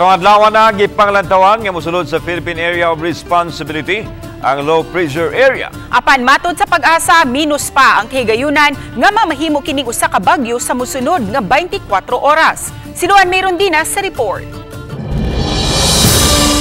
Karong adlaw na gipanglantawan nga mosulod sa Philippine Area of Responsibility ang low pressure area. Apan matod sa Pag-asa, minus pa ang kahigayunan nga mamahimo kining usa ka bagyo sa mosunod nga 24 oras. Si Luan Merondina sa report.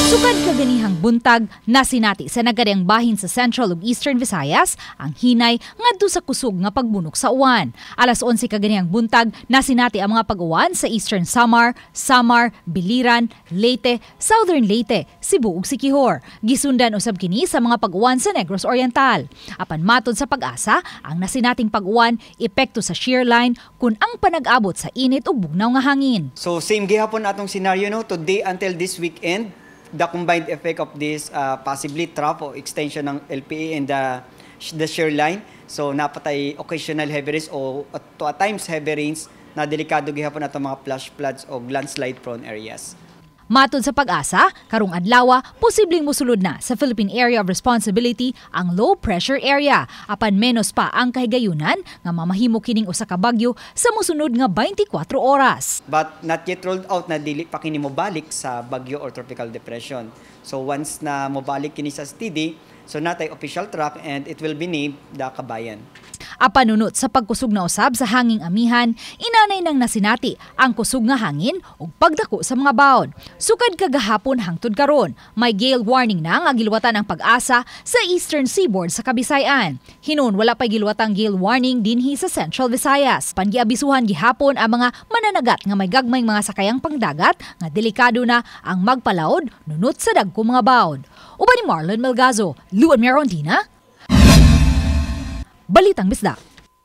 Sukad kaganihang buntag, nasinati sa nagkariang bahin sa Central ug Eastern Visayas ang hinay ngadto sa kusog nga pagbunok sa uwan. Alas 11 kaganihang buntag, nasinati ang mga pag-uwan sa Eastern Samar, Samar, Biliran, Leyte, Southern Leyte, Cebu ug Siquijor. Gisundan usab kini sa mga pag-uwan sa Negros Oriental. Apan matod sa Pag-asa, ang nasinating pag-uwan epekto sa shear line kun ang panag-abot sa init ug bugnaw nga hangin. So same gihapon atong scenario, no, today until this weekend, the combined effect of this possibly trough o extension ng LPA and the shear line. So naa pa tay occasional heavy rains o to at times heavy rains na delikado gihapon atong mga flash floods o landslide prone areas. Matod sa Pag-asa, karong adlaw, posibleng musulod na sa Philippine Area of Responsibility ang low pressure area. Apan menos pa ang kahigayunan nga mamahimo kining usa ka bagyo sa mosunod nga 24 oras. But not yet ruled out na dili pa kini mobalik sa bagyo or tropical depression. So once na mobalik kini sa steady, so naa tay official track and it will be named the Kabayan. Apan nunot sa pagkusog na usab sa hanging amihan, inanay nang nasinati ang kusog nga hangin ug pagdako sa mga bawd. Sukad kagahapon hangtod karon, may gale warning na nga giluwatan ang Pag-asa sa Eastern Seaboard sa Kabisayan. Hinuon wala pay giluwatang gale warning dinhi sa Central Visayas. Pangiabisuhan gihapon ang mga mananagat nga may gagmayng mga sakayang pangdagat nga delikado na ang magpalaod nunot sa dagko mga bawd. Uban ni Marlon Melgazo, Luan Merondina, Balitang Bisdak.